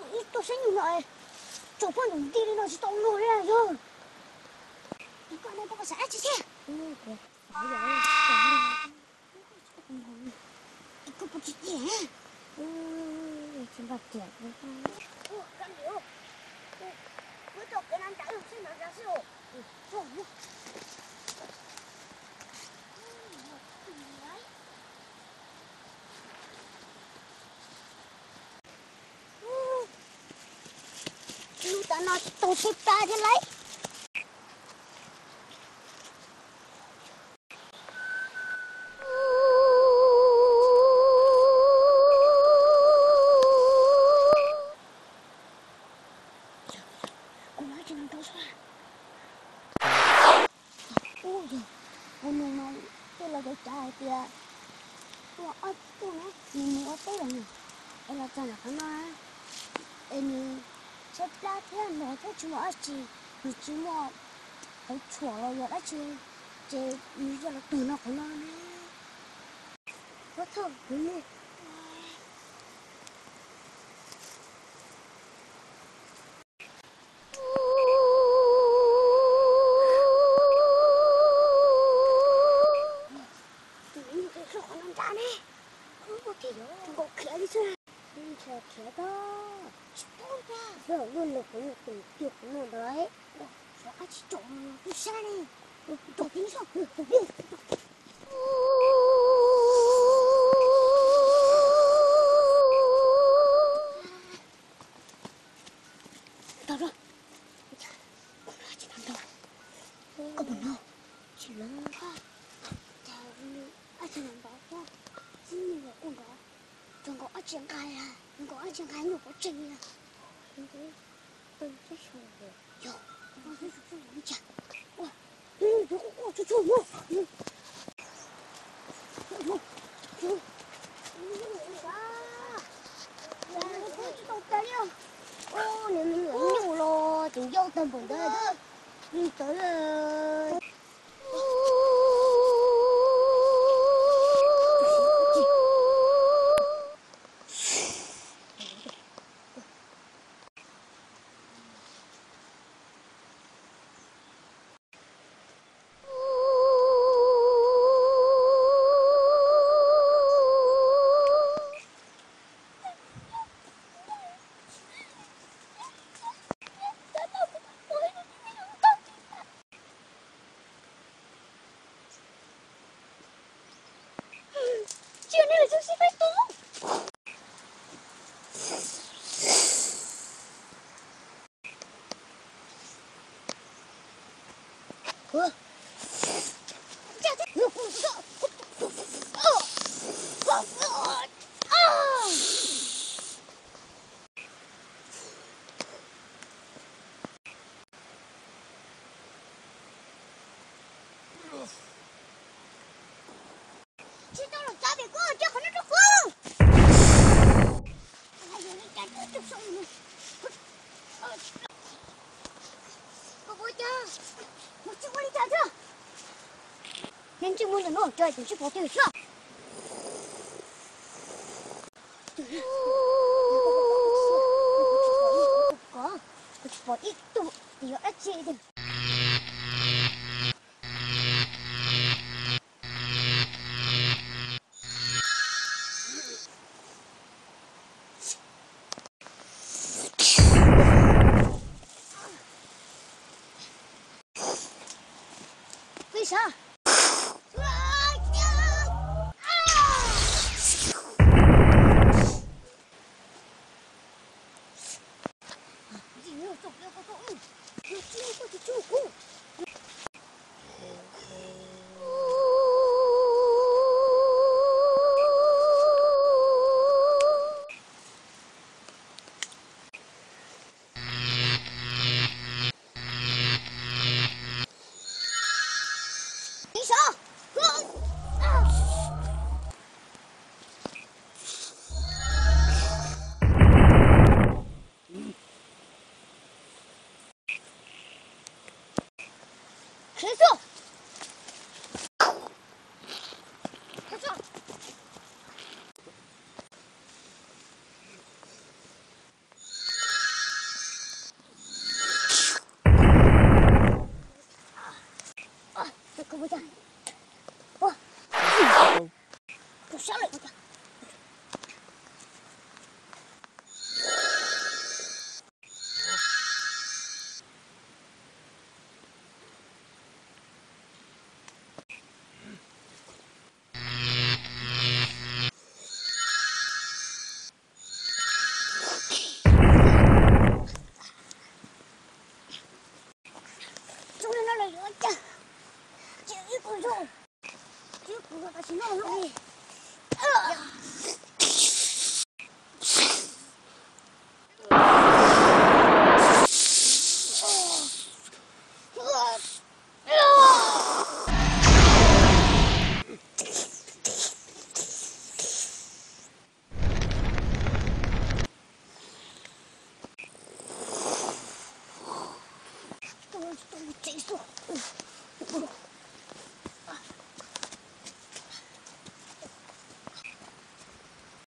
Ib tug xeeb nyuj no, tsaus poj num nti li no tsis tau luag li yog. Koj no koj puas xav dab tsi thiab? Koj puas tsis tiag? Tsis npaj tiag. Lub tav no tsis tau tshaib plab thiab lauj. Kuv no tsis nrau sua. Ub, yog kuv nug mas tej laus cov cav hais tias tuaj ob tug na, nws mus ua teb lawm, es los txog ntawm qhov no, es nws tshaib plab thiab los thiab tsis muaj dab tsi, nws tsis muaj qhov tshuam los yog dab tsi, ces nws yog los tug no qhov no ne. Ua thaum kuv nug. Tus me nyuam txog qhov no nrad ne, zoo nkauj khiav li xwb. Ntshe khiav tag, tsis paub tag. Yog luaj los kuv yuav tus kiag kuv no ntawd. Xyov qab tsis tsom no twb sab ne. Tsom tib soj. Tau rau. Kuv no tsis tau rau. Koj puas hnov? Tsis hnov. Ab tsi npaum, txib nws los kuj nrov. Tsuas nkaus ab tsi nqa, nkaus ab tsi nqa nyuag pov tseg na. Yog, yog, yog, yog, yog, yog, yog, yog, yog, Ua, nws me nyuam nyuj los tseem yau tag npaum ntawd, nws tawv lawm. Tsis tau los txav pem koj, cia qhov no rau kuv. Koj puas cas? Mus tsis ua li cas thiab. Neb ntsej muag ntawm no cas tseem tsis pom twg xwb. Kuv tsis pom ib tug yuav dab tsi li. Peb sav.